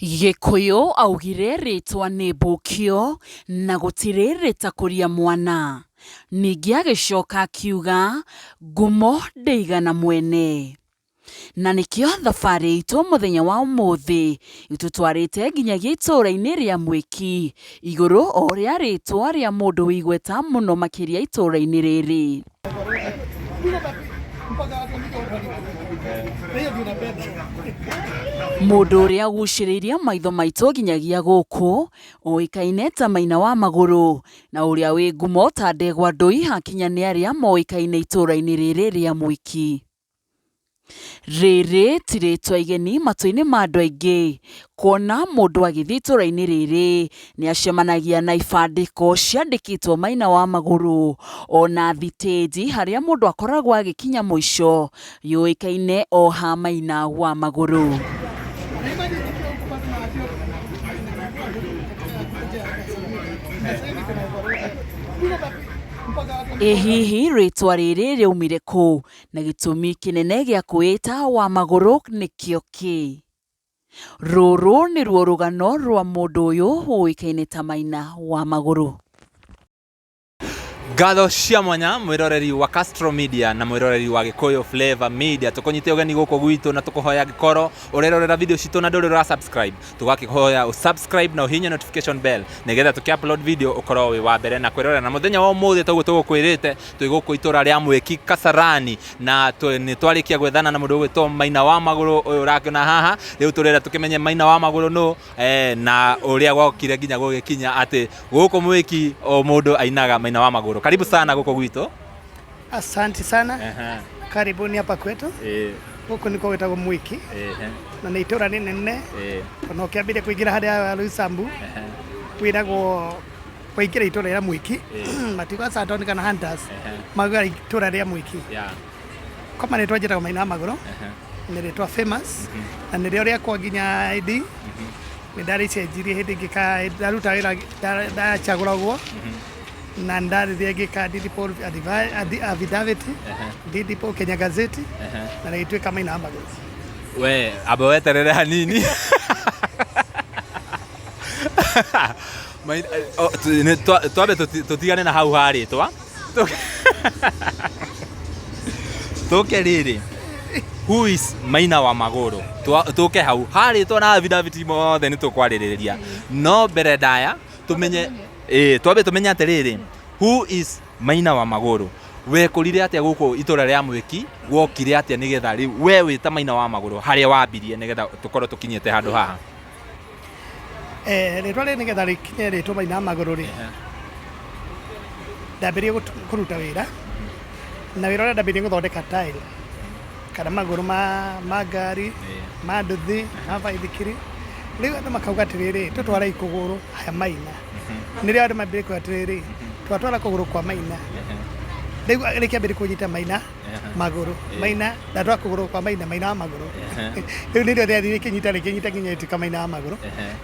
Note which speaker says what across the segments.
Speaker 1: Gĩkũyũ augire rĩtwa nĩ mbũkio na gũtirĩ rĩtakũria mwana. Ningĩ agĩcoka akiuga ngumo ndĩigana mwene. Na nĩkĩo thabarĩ itũ mũthenya wa ũmũthĩ ĩtũtwarĩte nginyagia itũũra-inĩ rĩa Mwĩki, igũrũ o rĩa rĩtwa rĩa mũndũ wĩ igweta mũno makĩria itũũra-inĩ rĩrĩ. Mũndũ ũrĩa ũgucĩrĩirie maitho maitũ nginyagia gũkũ, ũĩkaine ta Maina wa Magũrũ, na ũrĩa wĩ ngumo ta Ndegwa Ndũi hakinya nĩ arĩa moĩkaine itũũra-inĩ rĩrĩ rĩa Mwiki. Rĩrĩ ti rĩtwa igeni matũ-inĩ ma andũ aingĩ, kuona mũndũ agĩthiĩ itũra-inĩ rĩrĩ nĩ acemanagia na ibandĩko ciandĩkĩtwo Maina wa Magũrũ, ona thitĩnji harĩa mũndũ akoragwo agĩkinya mũico yũĩkaine o ha Maina wa Magũrũ. Ĩ hihi rĩtwa rĩrĩ rĩaumire kũ? Na gĩtũmi kĩnene gĩa kwĩĩta wa magũrũ nĩkĩo kĩ? Rũrũ nĩruo rũgano rwa mũndũ ũyũ ũĩkaine ta Maina wa Magũrũ.
Speaker 2: Ngatho cia mwanya mwiroreri wa Castro Media na mwiroreri wa Gikuyu Flavor Media, tukunyite ugeni guku gwitu na tukuhoya ngikorwo urerorera video citu na nduri ura subscribe, tugakĩhoya ũ subscribe na ũhihinye notification bell nigetha tuki upload video ukorwo wi wa mbere na kwirorera. Na muthenya wa umuthi toguo tugukwirite twĩ gũkũ itũra rĩa Mwĩki Kasarani, na nĩ twarĩkia gwethana na mũndũ ũgwĩtwo Maina wa Magũrũ ũyũ ũrakĩona haha. Rĩu tũrenda tũkĩmenye Maina wa Magũrũ nũ, na ũrĩa gwokire nginya gũgĩkinya atĩ gũkũ Mwĩki o mũndũ ainaga Maina wa Magũrũ. Karibu sana gũkũ gwitũ.
Speaker 3: Asante sana. Karibuni hapa kwetu. Gũkũ nĩkuo gwĩtagwo Mwĩki na nĩ itũra rĩnene. Ona ũkĩambĩrĩria kũingĩra harĩa Roysambu wĩragwo waingĩra itũra rĩa Mwĩki, matiuga Santon kana Hunters, maugaga itũra rĩa Mwĩki. Kwa marĩtwa njĩtagwo Maina wa Magũrũ, nĩ rĩtwa famous na nĩrĩo rĩakwa nginya ID. Nĩ ndarĩcenjirie hĩndĩ ngĩka ndaruta wĩra ndacagũragwo na ndarĩthia ngĩka deed poll affidavit, deed poll Kenya Gazette, na rĩgĩtuĩka Maina wa Magũrũ.
Speaker 2: We amba weterere hanini. Twambe tũtigane na hau ha rĩtwa, tũke rĩrĩ, who is Maina wa Magũrũ? Tũke hau ha rĩtwa na affidavit mothe nĩ tũkwarĩrĩria, no mbere ndaya tũmenye, ĩĩ, twambe tũmenye atĩrĩrĩ, who is Maina wa Magũrũ? Wekũrire atĩa gũkũ itũra rĩa Mwĩki? Wokire atĩa nĩgetha rĩu we wĩ ta Maina wa Magũrũ harĩa wambirie nĩgetha tũkorwo tũkinyĩte handũ haha?
Speaker 3: Rĩtwa rĩrĩ nĩgetha rĩkinye rĩtwo Maina wa Magũrũ rĩ, ndambĩrĩirie kũruta wĩra, na wĩra ũrĩa ndambĩrĩirie gũthondeka tile kana magũrũ ma ngari, ma nduthi, ma baithikiri. Rĩu andũ makauga atĩrĩrĩ, tũtwarei kũgũrũ he Maina. Nĩrĩo andũ mambĩrĩirie kuga atĩrĩrĩ, twatwara kũgũrũ kwa Maina. Rĩu rĩkĩambĩrĩria kũnyita Maina Magũrũ. Maina, ndatwara kũgũrũ kwa Maina, Maina wa Magũrũ. Rĩu nĩrĩo rĩathire rĩkĩnyita rĩkĩnyita nginya rĩtuĩka Maina wa Magũrũ.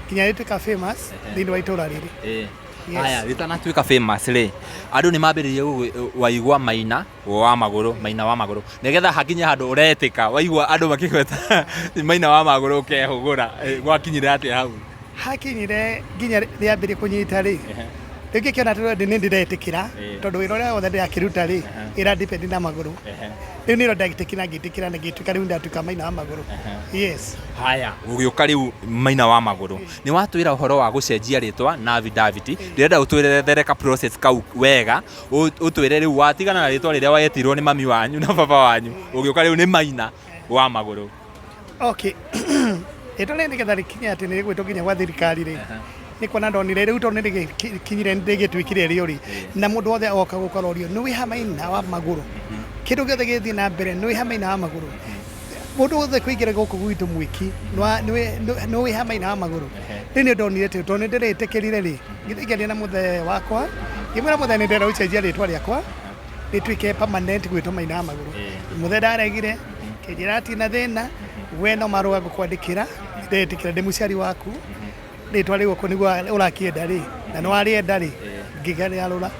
Speaker 3: Nginya rĩtuĩka famous thĩinĩ wa itũra rĩrĩ. Yes.
Speaker 2: Aya, rĩtanatuĩka famous rĩ, andũ nĩ mambĩrĩirie waigua Maina wa Magũrũ, Maina wa Magũrũ, nĩgetha hakinye handũ ũretĩka waigua andũ makĩgweta Maina wa Magũrũ ũkehũgũra. Gwakinyire atĩa hau?
Speaker 3: Hakinyire nginya rĩambĩrĩrie kũnyita rĩ, rĩu ngĩkĩona atĩ nĩ ndĩretĩkĩra tondũ wĩra ũrĩa wothe ndĩrakĩruta rĩ, ĩra depend na magũrũ. Rĩu nĩrĩo ndetĩkĩra na ngĩtĩkĩra na ngĩtuĩka rĩu ndatuĩka Maina wa Magũrũ. Yes.
Speaker 2: Haya, gũgĩũka rĩu Maina wa Magũrũ. Nĩ watwĩra ũhoro wa gũcenjia rĩtwa na affidavit. Ndĩrenda ũtwerethere ka process kau wega, ũtwĩre rĩu watigana na rĩtwa rĩrĩa wetirwo nĩ mami wanyu na baba wanyu, ũgĩũka rĩu nĩ Maina wa Magũrũ.
Speaker 3: Okay. Rĩtwa rĩrĩ nĩgetha rĩkinye atĩ nĩ rĩgwĩtwo nginya gwa thirikari rĩ, nĩ kuona ndonire rĩu tondũ nĩ rĩgĩkinyire nĩ rĩgĩtuĩkire rĩo rĩ, na mũndũ wothe oka gũka arorio nĩ wĩha Maina wa Magũrũ. Kĩndũ gĩothe gĩgĩthiĩ na mbere nĩ wĩha Maina wa Magũrũ. Mũndũ wothe kũingĩra gũkũ gwitũ Mwĩki nĩ wĩha Maina wa Magũrũ. Rĩu nĩ ndonire atĩ tondũ nĩ ndĩrĩtĩkĩrire rĩ, ngĩthiĩ ngĩaria na mũthee wakwa, ngĩmwĩra mũthee nĩ ndĩrenda gũcenjia rĩtwa rĩakwa rĩtuĩke permanent gwĩtwo Maina wa Magũrũ. Mũthee ndaregire, akĩnjĩra hatirĩ na thĩna, we no marũa ngũkwandĩkĩra, ndetĩkĩra ndĩ mũciari waku, rĩtwa rĩu okorwo nĩguo ũrakĩenda rĩ, na nĩ warĩenda rĩ, ngĩgarũra.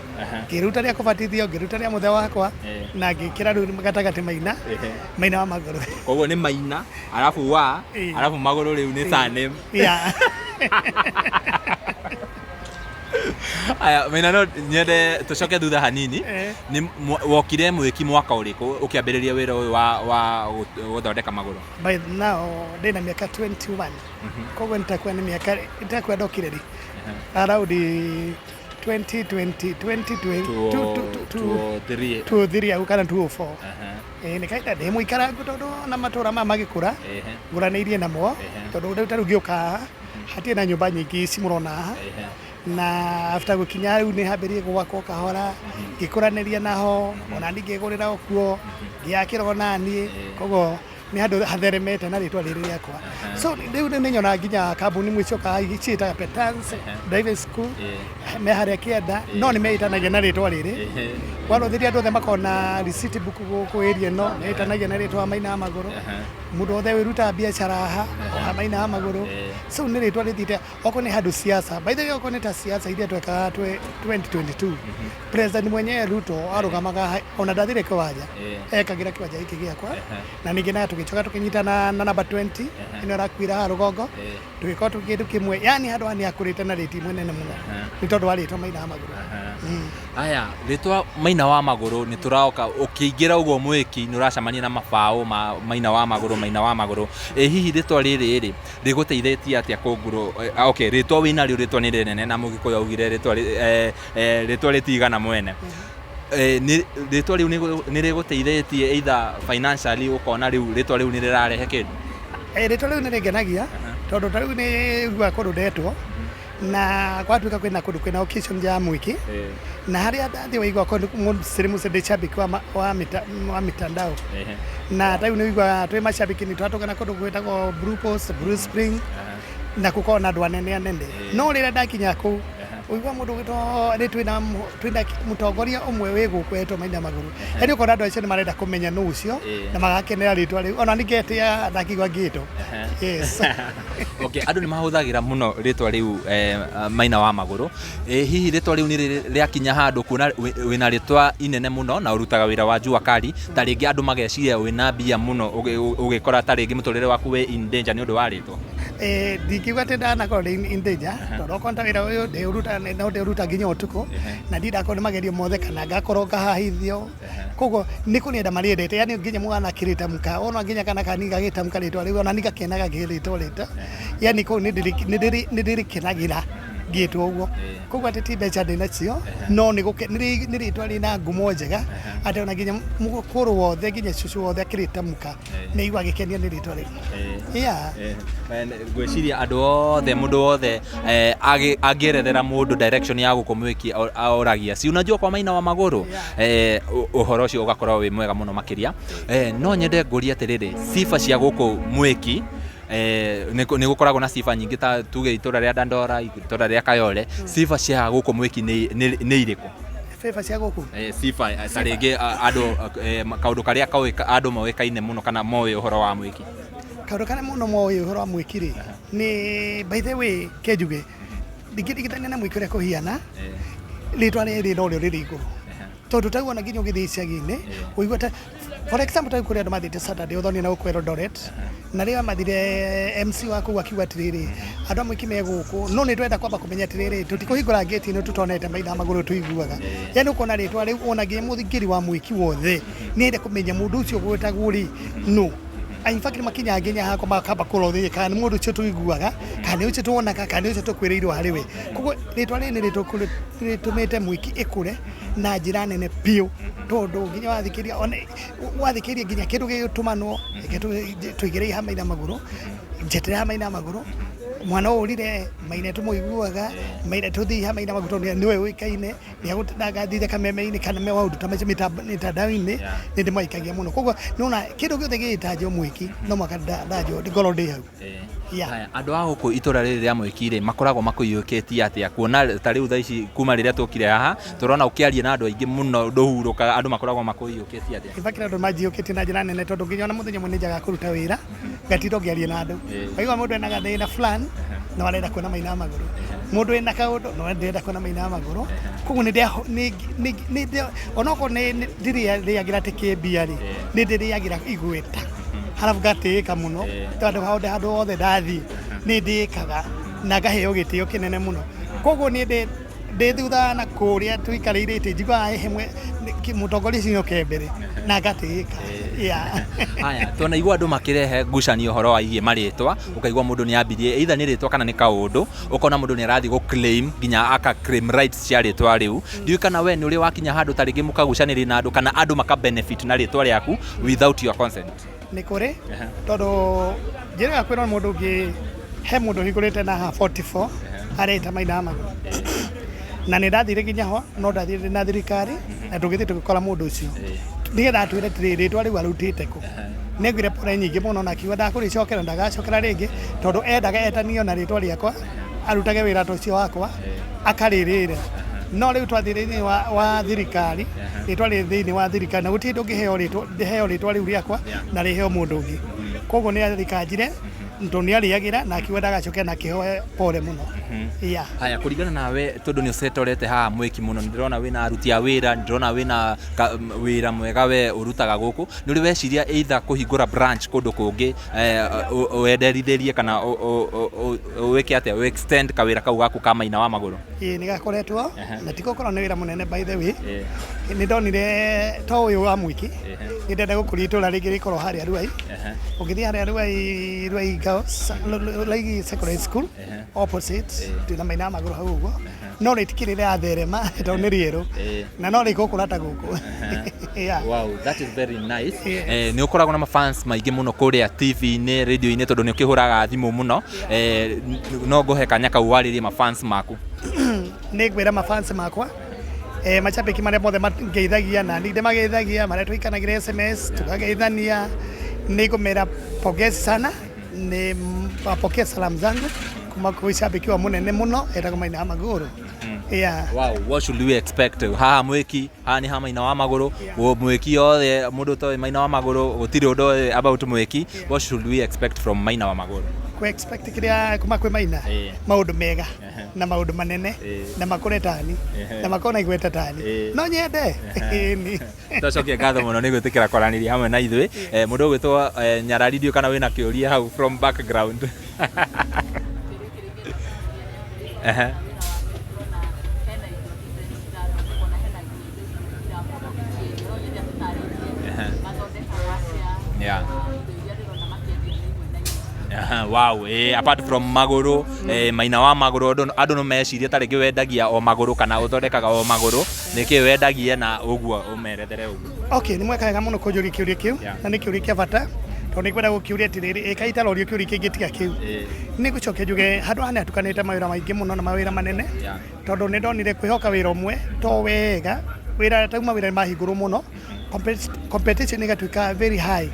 Speaker 3: Ngĩruta rĩa kũbatithio, ngĩruta rĩa mũthe wakwa, na ngĩkĩra rĩu gatagatĩ Maina. Maina wa Magũrũ.
Speaker 2: Koguo nĩ Maina arabu wa arabu Magũrũ rĩu nĩ surname.
Speaker 3: Yeah.
Speaker 2: Aya Maina, no nyende tũcoke thutha hanini. Nĩ wokire Mwĩki mwaka ũrĩkũ ũkĩambĩrĩria wĩra ũyũ wa gũthondeka magũrũ?
Speaker 3: By now ndĩna mĩaka 21, koguo nĩtakuwa nĩ mĩaka nĩtakuwa ndokire rĩ around 2020 2020
Speaker 2: 203.
Speaker 3: 23 au kana 204. Ĩĩ, nĩ kahinda ndĩ mũikarangu tondũ na matũra maya magĩkũra ngũranĩirie namo, tondũ rĩu ta rĩu ngĩũka haha hatirĩ na nyũmba nyingĩ ici mũrona haha, na after gũkinya rĩu nĩ hambĩrĩrie gwakwo kahora, ngĩkũranĩria naho, ona niĩ ngĩgũrĩra o kuo, ngĩakĩra ona niĩ. Koguo nĩ handũ hatheremete na rĩtwa rĩrĩ rĩakwa. So rĩu nĩ nyonaga nginya kambuni mũicoka ciĩtaga Petans Driving School me harĩa kĩanda, no nĩ meĩtanagia na rĩtwa rĩrĩ. Warũthĩria andũ othe makona receipt book gũkũ area ĩno meĩtanagia na rĩtwa Maina wa Magũrũ. Mũndũ wothe wĩrutaga biacara haha oha Maina wa Magũrũ. So nĩ rĩtwa rĩthiĩte okorwo nĩ handũ siasa. By the way, okorwo nĩ ta siasa iria twekaga 2022, President mwenyewe Ruto arũgamaga ona ndathire kĩwanja, ekagĩra kĩwanja gĩkĩ gĩakwa. Na ningĩ nayo tũgĩcoka tũkĩnyitana na namba 20 ĩno ĩrakuĩra haha rũgongo, tũgĩkorwo tũ kĩndũ kĩmwe, yani handũ haha nĩ akũrĩte na rĩti imwe nene mũno nĩ tondũ wa rĩtwa Maina wa Magũrũ.
Speaker 2: Aya, rĩtwa Maina wa Magũrũ, nĩ tũraoka ũkĩingĩra ũguo Mwĩki nĩ ũracemania na mabaũ ma Maina wa Magũrũ, Maina wa Magũrũ. Ĩ hihi rĩtwa rĩrĩ rĩ rĩgũteithĩtie atĩa kũngurũ? Okay, rĩtwa wĩnarĩo, rĩtwa nĩ rĩnene, na Mũgĩkũyũ augire rĩtwa rĩtwa rĩtigana mwene. Rĩtwa rĩu nĩ rĩgũteithĩtie either financially, ũkona rĩu rĩtwa rĩu nĩ rĩrarehe kĩndũ?
Speaker 3: Rĩtwa rĩu nĩ rĩngenagia tondũ ta rĩu nĩ iguaga kũndũ ndetwo na gwatuĩka kwĩna kũndũ kwĩna occasion ya Mwĩki, na harĩa ndathiĩ waigua kũndũ mũciri ndĩ shabiki wa mitandao, na ta rĩu nĩ ũiguaga twĩ macabiki nĩ twatũngana kũndũ gwĩtagwo Blue Post, Blue Spring, na gũkorwo na andũ anene anene. No rĩrĩa ndakinya kũu ũigua mũndũ ũgĩtwo nĩ twĩna mũtongoria ũmwe wĩ gũkũ etwo Maina Magũrũ, yaani ũkona andũ acio nĩ marenda kũmenya nũ ũcio na magakenera rĩtwa rĩu. Ona ningĩtĩa ndakigua ngĩtwo, yes.
Speaker 2: Okay, andũ nĩ mahũthagĩra mũno rĩtwa rĩu Maina wa Magũrũ. Hihi rĩtwa rĩu nĩ rĩakinya handũ kuona wĩna rĩtwa inene mũno na ũrutaga wĩra wa jua kali, ta rĩngĩ andũ mageciria wĩna mbia mũno, ũgĩkora ta rĩngĩ mũtũrĩre waku wĩ in danger nĩ ũndũ wa rĩtwa?
Speaker 3: Ndingiuga atĩ ndanakorwo ndĩ in danger, tondũ okorwo ta wĩra ũyũ ndĩũruta no ndĩũruta nginya ũtukũ, na ndindakorwo nĩ magerio mothe kana ngakorwo ngahahithio. Koguo nĩ kũrĩenda marĩendete, yani nginya mwana akĩrĩtamka, ona nginya kana kanini gagĩtamka rĩtwa rĩu, ona nigakenaga ngĩrĩtwo rĩtwa, yani kũu nĩ ndĩrĩkenagĩra ngĩtwo ũguo. Koguo atĩ ti mbeca ndĩ nacio, no nĩ rĩtwa rĩna ngumo njega atĩ ona nginya mũkũrũ wothe, nginya cũcũ wothe akĩrĩtamka nĩ igua agĩkenio nĩ rĩtwa rĩu, yeah.
Speaker 2: Ngwĩciria andũ othe, mũndũ wothe angĩerethera mũndũ direction ya gũkũ Mwĩki oragia, si unajua kwa Maina wa Magũrũ? Ũhoro ũcio ũgakorwo wĩ mwega mũno makĩria. No nyende ngũrie atĩrĩrĩ, sifa cia gũkũ Mwĩki, nĩ gũkoragwo na sifa nyingĩ, ta tuge itũra rĩa Dandora, itũra rĩa Kayole, sifa cia gũkũ Mwĩki nĩ irĩkũ?
Speaker 3: Beba cia gũkũ?
Speaker 2: Sifa ta rĩngĩ andũ kaũndũ karĩa andũ moĩkaine mũno kana moĩ ũhoro wa Mwĩki.
Speaker 3: Kaũndũ karĩa mũno moĩ ũhoro wa Mwĩki rĩ, nĩ by the way kenjuge ndingĩringithania na Mwĩki ũrĩa kũhiana, rĩtwa rĩrĩ norĩo rĩrĩ igũrũ, tondũ ta ona nginya ũgĩthiĩ icagi-inĩ ũigua ta for example ta kũrĩ andũ mathiĩte Saturday ũthonire na gũkũ Eldoret, na rĩrĩa mathire MC wa kũu akiuga atĩrĩrĩ, andũ a Mwĩki me gũkũ, no nĩ twenda kwamba kũmenya atĩrĩrĩ, tũtikũhingũra ngĩti ĩno tũtonete Maina Magũrũ tũiguaga, yani ũkona rĩtwa rĩu ona nginya mũthingĩri wa Mwĩki wothe nĩ ende kũmenya mũndũ ũcio gwĩtagwo rĩ no. In fact makinyaga nginya hakwa makamba kũrothĩria kana nĩ mũndũ ũcio tũiguaga, kana nĩ ũcio tuonaga, kana nĩ ũcio tũkwĩrĩirwo harĩ we. Koguo rĩtwa rĩrĩ nĩ rĩtũmĩte Mwĩki ĩkũre na njĩra nene biũ, tondũ nginya wathikĩria, ona wathikĩria nginya kĩndũ gĩgĩtũmanwo, reke tũigĩrĩre ha Maina Magũrũ, njetere ha Maina Magũrũ, mwana ũrire Maina tũmũiguaga Maina, tũthiĩ ha Maina Magũrũ tondũ nĩwe ũĩkaine, nĩagũtindangathire kameme-inĩ kana maũndũ ta macio mĩtandao-inĩ, nĩ ndĩmaikagia mũno. Koguo nĩwona kĩndũ gĩothe gĩgĩtanjwo Mwĩki no mũhaka ndanjwo ngorwo ndĩ hau. Yeah.
Speaker 2: Haya, andũ a gũkũ itũra rĩrĩ rĩa Mwĩki rĩ, makoragwo makũiyũkĩtie atĩa, kuona ta rĩu thaa ici kuma rĩrĩa tũkire haha tũrona ũkĩaria na andũ aingĩ mũno ndũhurũkaga, andũ makoragwo makũiyũkĩtie atĩa?
Speaker 3: In fact andũ manjiyũkĩtie na njĩra nene, tondũ nginya ona mũthenya ũmwe nĩ njagaga kũruta wĩra ngatinda ngĩaria na andũ. Waigua mũndũ ena gathĩna fulani. No arenda kuona Maina wa Magũrũ, mũndũ wĩna kaũndũ no ndĩrenda kuona Maina wa Magũrũ. Koguo nĩ onokorwo nĩ ndirĩagĩra atĩ kĩmbia rĩ, nĩ ndĩrĩagĩra igweta, harabu ngatĩĩka mũno, tondũ handũ hothe ndathiĩ nĩ ndĩĩkaga na ngaheo gĩtĩo kĩnene mũno. Koguo niĩ ndĩ thutha na kũrĩa tũikarĩire itĩ, njiguaga hemwe mũtongoria ũcio oke mbere na ngatĩĩka. Yeah.
Speaker 2: Haya, twanaigua andũ makĩrehe ngucanio ũhoro wa igie marĩtwa, ũkaigua mũndũ nĩ ambirie either nĩ rĩtwa kana nĩ kaũndũ, ũkona mũndũ nĩ arathiĩ gũ claim nginya aka claim rights cia rĩtwa rĩu. Ndiũĩ kana we nĩ ũrĩ wakinya handũ ta rĩngĩ mũkagucanĩria na andũ kana andũ maka benefit na rĩtwa rĩaku without your consent?
Speaker 3: Nĩ kũrĩ, tondũ njĩraga kwĩrwo mũndũ ũngĩ, he mũndũ ũhingũrĩte na haha 44 areta Maina wa Magũrũ, na nĩ ndathire nginya ho, no ndathire na thirikari na tũgĩthiĩ tũgĩkora mũndũ ũcio nĩgetha atwĩre atĩrĩrĩ, rĩtwa rĩu arutĩte kũ. Nĩaiguire pore nyingĩ mũno na akiuga ndakũrĩcokera, ndagacokera rĩngĩ, tondũ endaga etanio na rĩtwa rĩakwa, arutage wĩra ta ũcio wakwa akarĩrĩre. No rĩu twathiĩ thĩinĩ wa thirikari, rĩtwa rĩ thĩinĩ wa thirikari na gũtirĩ ndũngĩheo rĩtwa, ndĩheo rĩtwa rĩu rĩakwa na rĩheo mũndũ ũngĩ. Koguo nĩ athikanjire tondũ nĩ arĩagĩra na akiuga ndagacokera na akĩhoya pore mũno. Yeah.
Speaker 2: Haya, kũringana nawe, tondũ nĩ ũcetorete haha Mwĩki mũno, nĩ ndĩrona wĩna aruti a wĩra, nĩ ndĩrona wĩna wĩra mwega we ũrutaga gũkũ, nĩ ũrĩ weciria either kũhingũra branch kũndũ kũngĩ, wenderithĩrie kana wĩke atĩa, extend kawĩra kau gaku ka Maina wa Magũrũ?
Speaker 3: Ĩĩ, nĩ gakoretwo na ti gũkorwo nĩ wĩra mũnene, by the way. Nĩ ndonire to ũyũ wa Mwiki, nĩ ndenda gũkũria itũra rĩngĩ rĩkorwo harĩa Ruai. Ũngĩthiĩ harĩa Ruai, Ruai Girls, Ruai Secondary School opposite, twĩna Maina wa Magũrũ hau ũguo, no rĩtikĩrĩ rĩratherema tondũ nĩ rĩerũ na no rĩgũkũra ta gũkũ. Yeah.
Speaker 2: Wow, that is very nice.
Speaker 3: Yes.
Speaker 2: Nĩ ũkoragwo na mafans maingĩ mũno kũrĩa TV-inĩ, radio-inĩ, tondũ nĩ ũkĩhũraga thimũ mũno. No ngũhe kanya kau warĩrie mafans maku.
Speaker 3: Nĩ ngwĩra mafans makwa, macambĩki marĩa mothe mangeithagia na niĩ ndĩmageithagia, marĩa tũikanagĩra SMS tũkageithania, nĩ ngũmera pongezi sana, nĩ wapokee salamu zangu kuma kwĩ cambĩki wa mũnene mũno etagwo Maina wa Magũrũ. Yeah.
Speaker 2: Wow, what should we expect? Haha Mwĩki, haha nĩ ha Maina wa Magũrũ. Mwĩki yothe, mũndũ ũtoĩ Maina wa Magũrũ, gũtirĩ ũndũ oĩ about Mwĩki. What should we expect from Maina wa Magũrũ?
Speaker 3: Kũ expect kĩrĩa kuma kwĩ Maina, maũndũ mega na maũndũ manene na makũre tani na makorwo na igweta tani. No nyende. Ĩni.
Speaker 2: Twacokia ngatho mũno nĩ gwĩtĩkĩra kwaranĩria hamwe na ithuĩ. Mũndũ ũgwĩtwo Nyarari, ndiũĩ kana wĩna kĩũria hau from background. Ehe. Yeah. Aha, wow, apart from magũrũ, Maina wa Magũrũ, andũ no mecirie ta rĩngĩ wendagia o magũrũ kana ũthondekaga o magũrũ, nĩkĩ wendagia na ũguo ũmerethere ũguo?
Speaker 3: Okay, nĩ mweka wega mũno kũnjũria kĩũria kĩu na nĩ kĩũria kĩa bata, tondũ nĩ ngwenda gũkĩũria atĩrĩrĩ, ĩka itarorio kĩũria kĩngĩ tiga kĩu. Nĩ ngũcokia njuge handũ haha nĩ hatukanĩte mawĩra maingĩ mũno na mawĩra manene, tondũ nĩ ndonire kwĩhoka wĩra ũmwe to wega. Wĩra tauma wĩra nĩ mahingũrwo mũno, competition ĩgatuĩka very high.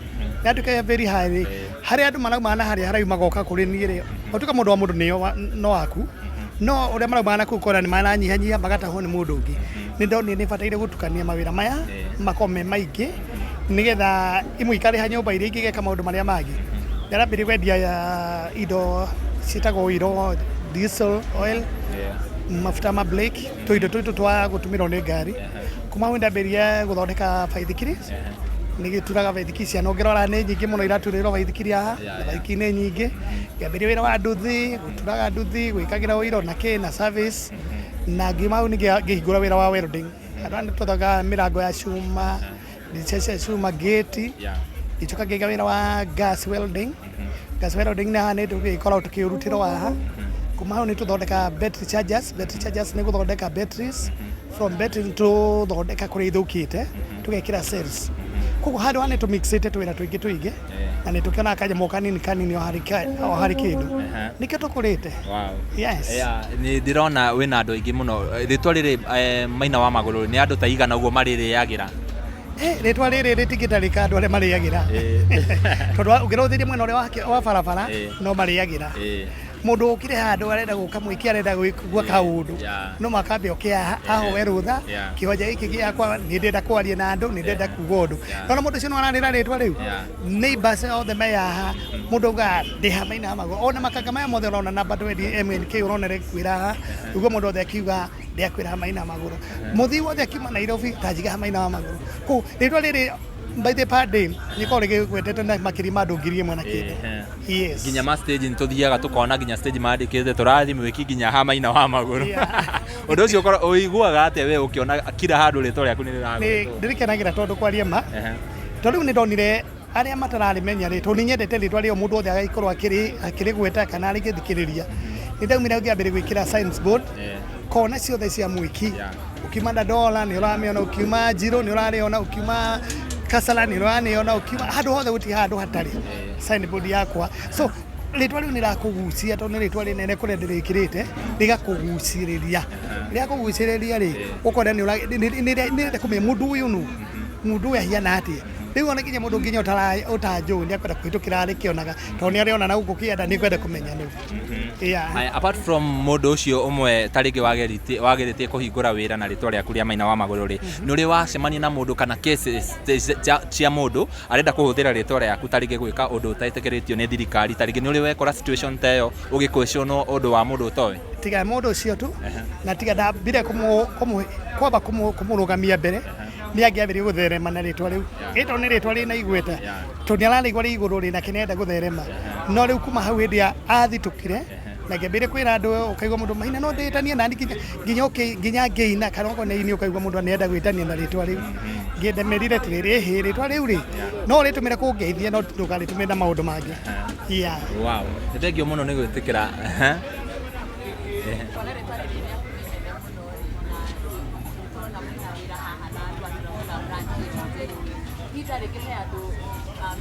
Speaker 3: Yatuĩka very high rĩ, harĩa andũ marauma na harĩa haraihu magoka kũrĩ niĩ rĩ, gũtuĩka mũndũ wa mũndũ nĩo no waku, no ũrĩa marauma na kũu kona nĩ maranyihanyihia magatahwo nĩ mũndũ ũngĩ. Nĩ ndonire nĩ bataire gũtukania mawĩra maya makorwo me maingĩ, nĩgetha imwe ikarĩha nyũmba, iria ingĩ igeka maũndũ marĩa mangĩ. Ndĩrambĩrĩria kwendia indo ciĩtagwo oil, diesel oil, mafuta ma brake, tũindo tũtũ twa gũtũmĩrwo nĩ ngari. Kuma hau ndambĩrĩria gũthondeka baithikiri, nĩ gĩturaga baithikiri ciana, ũngĩrora nĩ nyingĩ mũno iraturĩrwo baithikiri haha, na baithikiri nĩ nyingĩ. Ngĩambĩrĩria wĩra wa nduthi, gũturaga nduthi, gwĩkagĩra ũiro na kĩ na service, na ngiuma hau ningĩ ngĩhingũra wĩra wa welding. Handũ haha nĩ tũthondekaga mĩrango ya cuma, ndirica cia cuma, gate. Ngĩcoka ngĩiga wĩra wa gas welding. Gas welding nĩ haha nĩ tũgĩkoragwo tũkĩũrutĩrwo haha. Kuma hau nĩ tũthondekaga battery chargers. Battery chargers nĩ gũthondeka batteries, from battery tũthondeka kũrĩa ithũkĩte tũgekĩra cells. Koguo handũ haha nĩ tũmixĩte twĩra tũingĩ tũingĩ na nĩ tũkĩonaga kanyamũ kanini kanini o harĩ kĩndũ, nĩkĩo tũkũrĩte. Yes.
Speaker 2: Yeah, nĩ ndĩrona wĩna andũ aingĩ mũno. Rĩtwa rĩrĩ Maina wa Magũrũ, nĩ andũ ta igana ũguo marĩrĩagĩra?
Speaker 3: Rĩtwa rĩrĩ rĩtingĩtarĩka andũ arĩa marĩagĩra, tondũ ũngĩrũthĩria mwena ũrĩa wa barabara no marĩagĩra. Mũndũ ũkire handũ arenda gũka Mwiki, arenda gwĩka kaũndũ, no makambe oke ahoe rũtha, kĩwanja gĩkĩ gĩakwa, nĩ ndĩrenda kwaria na andũ, nĩ ndĩrenda kuga ũndũ. Nona mũndũ ũcio no ararĩra rĩtwa rĩu, neighbors othe me haha, mũndũ augaga ndĩ ha Maina wa Magũrũ. Ona makanga maya mothe ũrona namba 20 MNK ũrona kwĩra haha ũguo, mũndũ othe akiuga ndĩakwĩra ha Maina wa Magũrũ. Mũthii wothe akiuma Nairobi tanjiga ha Maina wa Magũrũ. Kũu rĩtwa rĩrĩ by the per day nĩkorwo rĩgĩgwetete na makĩria ma andũ 1000 na kĩndũ. Yes.
Speaker 2: Nginya ma stage nĩ tũthiaga tũkona nginya stage mandĩkĩte tũrathiĩ Mwiki nginya ha Maina wa Magũrũ. Ũndũ ũcio ũkorwo ũiguaga atĩa we ũkĩona kila handũ rĩtwa rĩaku nĩ
Speaker 3: Nĩ
Speaker 2: rĩragwetwo?
Speaker 3: Ndĩrĩkenagĩra tondũ kwaria ma, tondũ rĩu nĩ ndonire arĩa matararĩmenya rĩ, tondũ nĩ nyendete rĩtwa rĩo mũndũ wothe agagĩkorwo akĩrĩgweta kana arĩgĩthikĩrĩria. Nĩ ndaumire ngĩambĩrĩria gwĩkĩra signs board kona ciothe cia Mwiki. Ũkiuma Dandora nĩ ũramĩona, ũkiuma Njirũ nĩ ũrarĩona, ũkiuma Kasara nĩ ũramĩona, ũkiuma handũ hothe, gũtirĩ handũ hatarĩ signboard yakwa. So rĩtwa rĩu nĩ rakũgucia tondũ nĩ rĩtwa rĩnene kũrĩa ndĩrĩkĩrĩte, rĩgakũgucĩrĩria. Rĩakũgucĩrĩria rĩ, ũkona nĩ nĩrenda kũmenya mũndũ ũyũ nũ, mũndũ ũyũ ahiana atĩa. Rĩu ona nginya mũndũ nginya ũtanjũĩ nĩ akwenda kũhĩtũkĩra arĩkĩonaga, tondũ nĩ arĩona na gũkũ kĩanda, nĩ kwenda kũmenya nũ. Yeah.
Speaker 2: Aya, apart from mũndũ ũcio ũmwe ta rĩngĩ wagerĩtie kũhingũra wĩra na rĩtwa rĩaku rĩa Maina wa Magũrũ rĩ, nĩ ũrĩ wacemania na mũndũ kana cases cia mũndũ arenda kũhũthĩra rĩtwa rĩaku ta rĩngĩ gwĩka ũndũ ũtetĩkĩrĩtio nĩ thirikari? Ta rĩngĩ nĩ ũrĩ wekora situation ta ĩyo ũgĩkwĩcionwo ũndũ wa mũndũ ũtoĩ?
Speaker 3: Tiga mũndũ ũcio tu, na tiga ndambire kwamba kũmũrũgamia mbere, nĩ angĩambĩrĩria gũtherema na rĩtwa rĩu, ĩto nĩ rĩtwa rĩna igweta, tondũ nĩ ararĩigua rĩ igũrũ rĩ nake nĩarenda gũtherema. No rĩu kuma hau hĩndĩ ya athitũkire na ngĩambĩrĩria kwĩra andũ, ũkaigua mũndũ, "Maina, no ndĩtanie nani?" Nginya nginya ngĩina kana okorwo nĩ ini, ũkaigua mũndũ nĩenda gwĩtania na rĩtwa rĩu. Ngĩndemerire atĩrĩrĩ, ĩhĩ, rĩtwa rĩu rĩ, no ũrĩtũmĩre kũngeithia, no ndũkarĩtũmĩre na maũndũ mangĩ. Yeah.
Speaker 2: Wow, nĩ thengio mũno nĩ gwĩtĩkĩra.
Speaker 1: Kuona rĩtwa rĩrĩ rĩaku nĩ inene mũno rĩ, na tũrona mwĩna wĩra haha na andũ andũ tũrona branch ĩno njerũ rĩ, ihinda rĩngĩ he andũ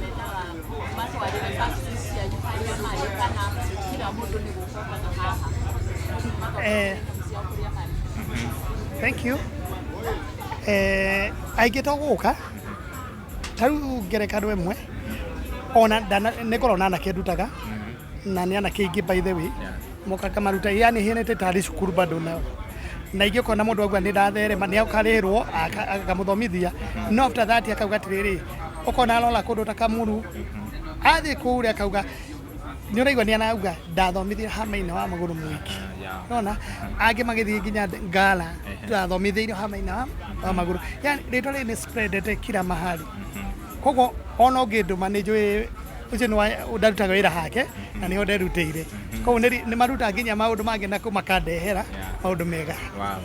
Speaker 1: mendaga matwarĩre services cianyu harĩa marĩ, kana kila mũndũ nĩ gũka okaga haha mathondeke ciao kũrĩa marĩ?
Speaker 3: Thank you. Aingĩ to gũka ta rĩu ngerekano ĩmwe ona nĩ ngoragwo na anake ndutaga, na nĩ anake aingĩ by the way moka kamaruta, yani hianĩte tarĩ cukuru bado nao, na ingĩ ũkona mũndũ auga nĩ ndatherema, nĩ akarĩrwo akamũthomithia, no after that akauga atĩrĩrĩ, ũkona arora kũndũ ta Kamuru, athiĩ kũu akauga nĩ ũraigua nĩ arauga ndathomithia ha Maina wa Magũrũ Mwiki. Nona angĩ magĩthiĩ nginya Ngara, ndathomithĩirio ha Maina wa Magũrũ. Yani rĩtwa rĩrĩ nĩ spreadete kila mahali, koguo ona ũngĩndũma nĩ njũĩ ũcio nĩ ndarutaga wĩra hake na nĩho nderutĩire. Koguo nĩ marutaga nginya maũndũ mangĩ na kũ makandehera maũndũ mega.
Speaker 2: Wow.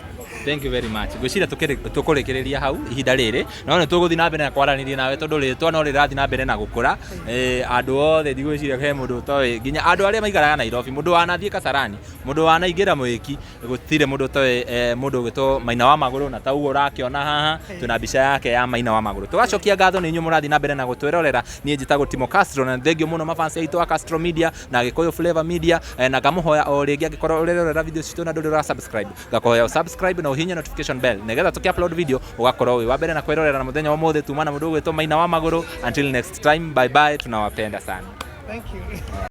Speaker 2: Thank you very much. Ngwĩciria tũkũrĩkĩrĩria hau ihinda rĩrĩ, no nĩ tũgũthiĩ na mbere na kwaranĩria nawe tondũ rĩtwa no rĩrathiĩ na mbere na gũkũra. Andũ othe ndigwĩciria he mũndũ ũtoĩ, nginya andũ arĩa maikaraga Nairobi, mũndũ wanathiĩ Kasarani, mũndũ wanaingĩra Mwĩki, gũtirĩ mũndũ ũtoĩ mũndũ ũgwĩtwo Maina wa Magũrũ, na ta ũguo ũrakĩona haha twĩna mbica yake ya Maina wa Magũrũ. Tũgacokia ngatho nĩ inyuĩ mũrathiĩ na mbere na gũtwĩrorera. Niĩ njĩtagwo Timo Castro na nĩ thengio mũno mafans aitũ a Castro Media na Gĩkũyũ Flavor Media, na ngamũhoya o rĩngĩ, angĩkorwo ũrerorera video citũ na ndũrĩ ũra subscribe, ngakũhoya ũ subscribe na ũhihinye notification bell nĩgetha tũkĩ upload video ũgakorwo wĩ wa mbere na kwĩrorera. Na mũthenya wa ũmũthĩ tuma na mũndũ ũgwĩtwo Maina wa Magũrũ. Until next time, bye bye, tunawapenda sana.
Speaker 3: Thank you.